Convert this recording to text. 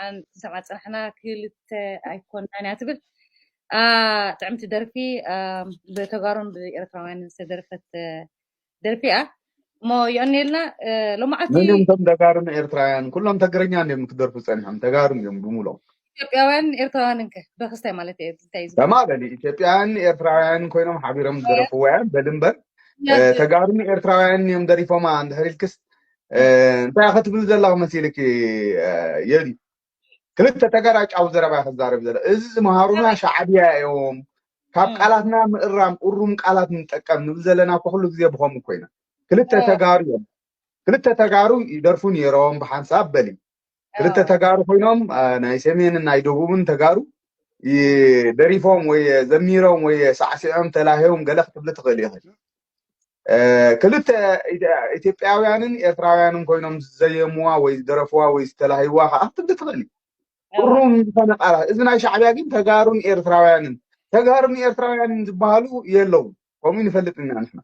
ንሰምዓ ዝጸናሕና ክልተ ኣይኮናን እያ ትብል። አ፣ ጥዕምቲ ደርፊ፣ አ፣ ብተጋሩን ብኤርትራውያንን ዝተደርፈት፣ አ፣ ደርፊ እያ። እሞ የቐንየልና፣ አ፣ ሎማዓንቲ መን እዮም እቶም ተጋሩን ኤርትራውያን? ኩሎም ትግርኛ እንድዮም ክደርፉ ጸኒሖም፣ ተጋሩ እንድዮም ብምሎም። ኢትዮጵያውያን ኤርትራውያን እንከ ብክስታይ ማለት እየ፣ እንታይ እዩ ዝብል? ተማለሊ፣ ኢትዮጵያውያን ኤርትራውያን ኮይኖም ሓቢሮም ዝደረፍዎ እያ በል እምበር፣ ያ እ፣ ድ- ተጋሩን ኤርትራውያን እዮም ደሪፎማ እንድሕር ኢልክስ፣ እ፣ እንታይ ክትብል ዘለኹ መሲልኪ፣ እ፣ የዲ? ክልተ ተጋራጫዊ ዘረባ ክዛረብ ዘለ። እዚ ዝመሃሩና ሻዕብያ እዮም። ካብ ም። ቃላትና ምእራም፣ እሩም ቃላት ንጠቀም ንብል ዘለና እኮ ኩሉ ግዜ ብኸምኡ ኮይና። ክልተ እ። ተጋሩ እዮም። ክልተ ተጋሩ ይደርፉ ነይሮም ብሓንሳብ በሊ። ክልተ እ። ተጋሩ ኮይኖም፣ አ፣ ናይ ሰሜንን ናይ ደቡብን ተጋሩ ይ-፣ ደሪፎም ወይ ዘሚሮም ወይ ሳዕሲዖም ተላሂዮም ገለ ክትብሊ ትኽእል ኢኺ። እ፣ ክልተ ኢደ-፣ ኢትዮጵያውያንን ኤርትራውያንን ኮይኖም ዝዘየምዋ ወይ ዝደረፍዋ ወይ ዝተላህይዋ ከዓ ክትብሊ ትኽእሊ። እዋ። እሩም ዝኾነ ቃላት። እዚ ናይ ሻዕብያ ግን ተጋሩን ኤርትራውያንን፣ ተጋሩን ኤርትራውያንን ዝበሃሉ የለውን። ከምኡ ንፈልጥ ኢና ንሕና።